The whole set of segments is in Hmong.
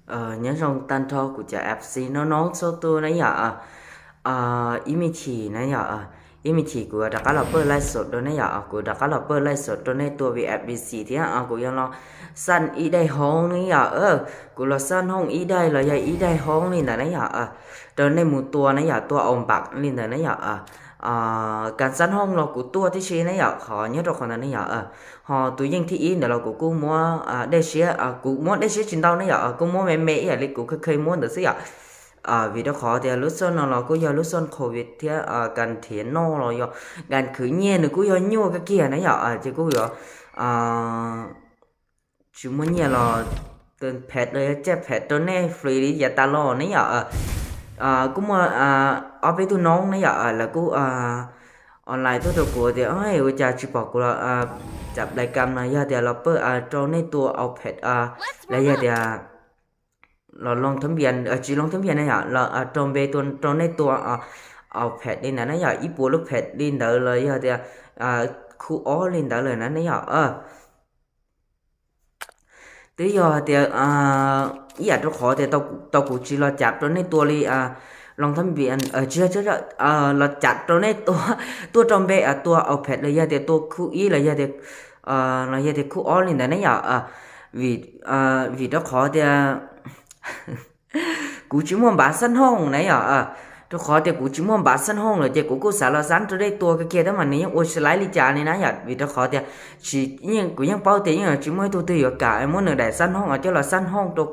Nyob zoo tag nrho kuv cov F C no no txhua tus na yom. Ib me chim na yom, ib me chim kuv rov qab los pawj laij xom rau nej yom, kuv rov qab los pawj laij xom rau nej tua V F B C thiab kuv yog los xaj ib daim hoob ne yom. Kuv los xaj hoob ib daim los yog ib daim hoob li ntawd na yom, rau nej mus tua na yom, tua au npam li ntawd na yom. Kas xaj hoob los kuv tuaj tib si na yom, qhov nyob rau qhov ntawd ne yom. Ho tus yeej thib ib ntawd los kuv kuj muab dej siab, kuv muab dej siab tsis ntau ne yom, kuj muab me me ib yam li kuv kheej kheej muab ntawd xwb yom. Vim rau qhov tias lub xoj no los kuj yog lub xoj covid thiab, kas nrhiav noj los yog kas khwv nyiaj nws kuj yog nyuaj kawg kiag na yom, ces kuj yuav tsis muaj nyiaj los tua phem los yog caj phem rau nej free li yav tas los ne yom. Kuj muaj ob peb tug noob ne yom, lawv kuj online tuaj rau kuv tias ua cas tsis pom kuv los cam plais kam no yog tias los pawj rau nej tua au phem los yog tias los loo thab npias, tsis loo thab npias na yom, los rau npe rau nej tua au phem li ntawd na yom, ib puas lub phem li ntawd los yog tias khu ob li ntawd lawm na ne yom. Twb yog tias ib yam rau qhov tias tau kuv tsis los cam rau nej tua li loo thab npias, tsis yog, los cam rau nej tua, tuaj rau npe tua au phem los yog tias tua khu ib los yog tias, los yog tias khu ob li ntawd ne yom. Vim, vim rau qhov tias kuv tsis muaj npav xab hooj na yom, rau qhov tias kuv tsis muaj npav xab hooj lawm ces kuv kuj xav los xab rau nej tua kawg kiag tab mas nws yeej ua tsis laib li cas li na yom, vim rau qhov tias tsis, kuv yeej paub tias yeej tsis muaj ib tug twg yuav kam muab nws daim xab hooj coj los xab hooj rau,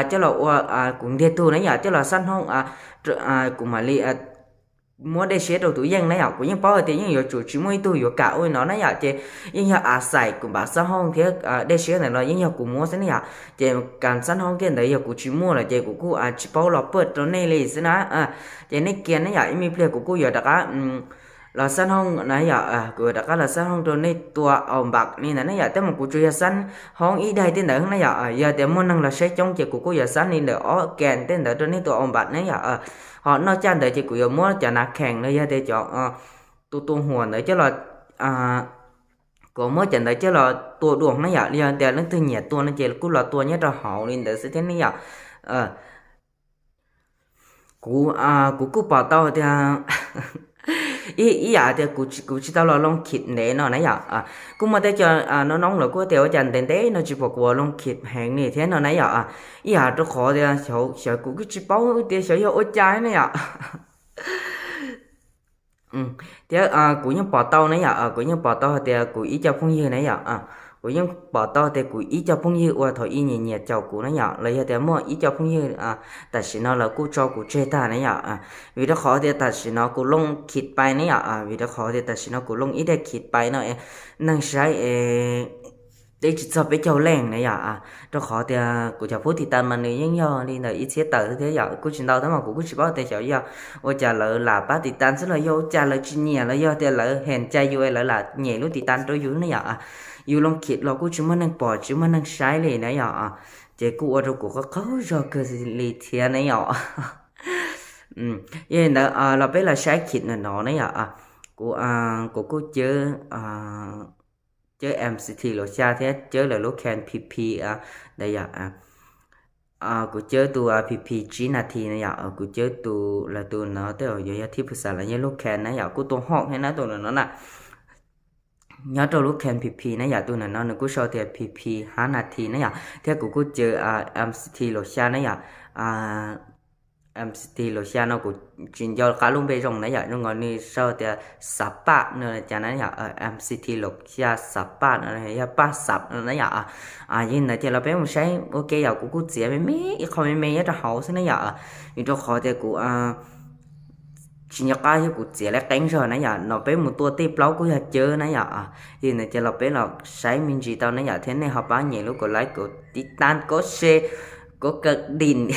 coj los ua, kuv ntiag tug na yom, coj los xab hooj, kuv mam li muab dej siab rau tus yeej na yom. Kuv yeej paub hais tias yeej yuav tsum tsis muaj ib tug yuav kam ua li no na yom, ces yeej yog a xais kuv npav xab hooj thiab dej siab ntawd los yeej yog kuv muab xwb na yom. Ces kas xab hooj kiag ntawd yog kuv tsis muaj lawm ces kuv kuj tsis paub los pawj rau nej li xwb na. Ces nej kiag na yom, ib me pliag kuv kuj yuav rov qab los xab hooj na yom, kuv yuav rov qab los xab hooj rau nej tua au npam li ntawd na yom, tej mas kuv tsuas yog xab hooj ib daim tej ntawd na yom. Yog tias muaj neeg los saib coob ces kuv kuj yuav xab li ntawm ob kas tej ntawd rau nej tua au npam na yom. Ho noj caj ntawd ces kuv yuav muab cov nav khees los yog tias cov tua tua huam ntawd coj los, kuv muab cov ntawd coj los tua dua na yom, yog tias leej twg nyiam tua no ces kuj los tua nyob rau hauv li ntawd xwb thiab ne yom. Kuv, kuv kuj pom tau tias ib yam tias kuv tsis tau los loo khim ntev no na yom, kuj muaj tej cov noob noob lawv kuj tias ua cas ntev ntev no tsis pom kuv los loo khim heev li thiab no na yom. Ib yam rau qhov tias xyov kuv kuj tsis paub tias xyov yog ua cas na yom. Thiab kuv yeej pom tau na yom, kuv yeej pom tau hais tias kuv ib co phooj ywg na yom, kuv yeej pom tau tias kuv ib co phooj ywg uas thaum ub nyiam nyiam caum kuv na yom, los yog tias muaj ib co phooj ywg tam sim no lawv kuj tso kuv tseg tag na yom. Vim rau qhov tias tam sim no kuv loo khit pai na yom, vim rau qhov tias tam sim no kuv loo ib daim khit pai no, neeg saib es teb tsis txog peb caug leej na yom. Rau qhov tias kuv cov phub tiv tas mas nws yeej yog li ntawm ib txhiab tawm thiab yom, kuj tsis ntau tab mas kuv kuj tsis paub tias xyov yog ua cas lawv lam pab tiv tas xwb los yog ua cas lawv tsis nyiam los yog tias lawv heem cai yus es lawv lam nyem lub tiv tas rau yus ne yom. Yus loo khit los kuj tsis muaj neeg pom tsis muaj neeg saib li na yom. Ces kuj ua rau kuv qaug qaug zog kawg li thiab ne yom. Yog li ntawd los peb los saib khit no no na yom. Kuv, kuv kuj cawb, cawb M C T los xya thiab cawb lawv lub khen P P ntawd yom. Kuv cawb tus P P tsib nas this na yom, kuv cawb tus lawv tus no tej zaum yuav yog thib pus xas los yog lub khen na yom, kuj tua hom thiab na tus no na. Nyob rau lub khen P P na yom, tus no no nws kuj sau tias P P hab nas this na yom, thiab kuv kuj cawb M C T los xya na yom. M C T los xya no kuv tsis nco qab lub npe zoo na yom, zoo nkaus nws sau tias xav paj no cas na yom, M C T los xya xav paj no yog paj xav no na yom. Yog li ntawd ces los peb mus saib ua ke yom, kuv kuj txiav me me ib qho me me nyob rau hauv xwb na yom. Vim rau qhov tias kuv tsis nco qab thiab kuv txiav lawv qeeb zog na yom, no peb mus tua tej plaub kuj yog cawb na yom. Yog li ntawd ces los peb los saib me ntsis tau na yom, thiab nej ho pab nyem lub kaum like kaum tiv tas kaum share kaum kawm dim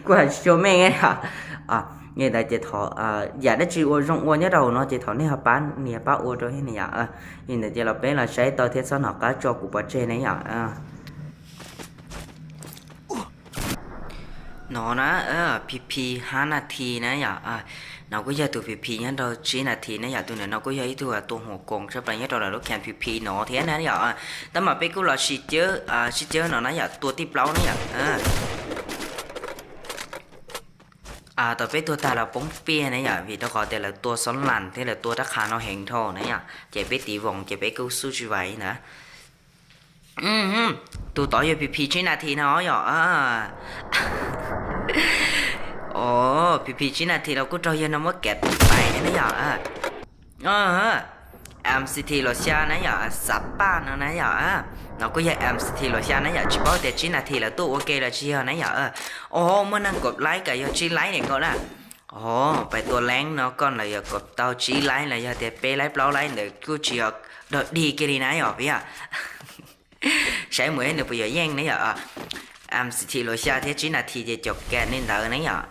kuv hais tsis tshua meej. Yog li ntawd ces thov yam dab tsi ua zoo ua nyob rau hauv no ces thov nej ho pab nias pab ua rau thiab na yom. Yog li ntawd ces los peb los saib tau thiab txhob hnov qab tso kuv pov tseg na yom. No na, P P hab nas this na yom, No kuj yog tus P P nyob rau tsib nas this na yom, tus ntawm no kuj yog ib tug tua hmoov koos tshaj plaws nyob rau lawv lub camp P P no thiab na yom. Tab mas peb kuj los sib cawb, sib cawb no na yom, tua tij plaub na yom. Tau peb tuag tag los poob piaj na yom, vim rau qhov tias lawv tua xob las thiab lawv tua rab qha no heev dhau na yom, ces peb tiv voos ces peb kuj xub tsis vais na. Tus tod yog P P tsib nas this no yom. O, P P tsib nas this los kuj raug yawg no muab kav pais na yom. M C T los xya na yom, xav paj no na yom. No kuj yog M C T los xya na yom, tsis paub tias tsib nas this lawv tuaj ua ke los tsis yog na yom. O, muaj neeg kov laib kam yog tsib laib ne nkaus na. O, pais tua leeb no koj lawv yog kov tau tsib laib los yog tias peb laib plaub laib ntawd kuj tsis yog dog dig kiag li na yom, piv yom. Saib mus nws puas yuav yeej na yom. M C T los xya thiab tsib nas this ces cov kav li ntawd na yom.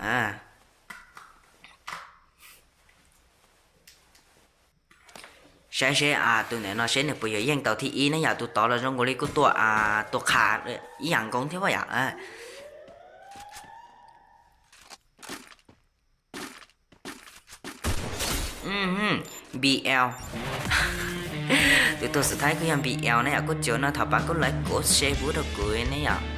Saib seb tus ntawm no seb nws puas yuav yeej tau thib ib na yom, tus tod los zoo nkaus li kuj tua, tua qha ib yam nkoos thiab yom. B L. Tus tuag xub thawj kuj yog B L na yom, kuj cov no thaum pab kuj laib kuv seb pub rau kuv ne yom.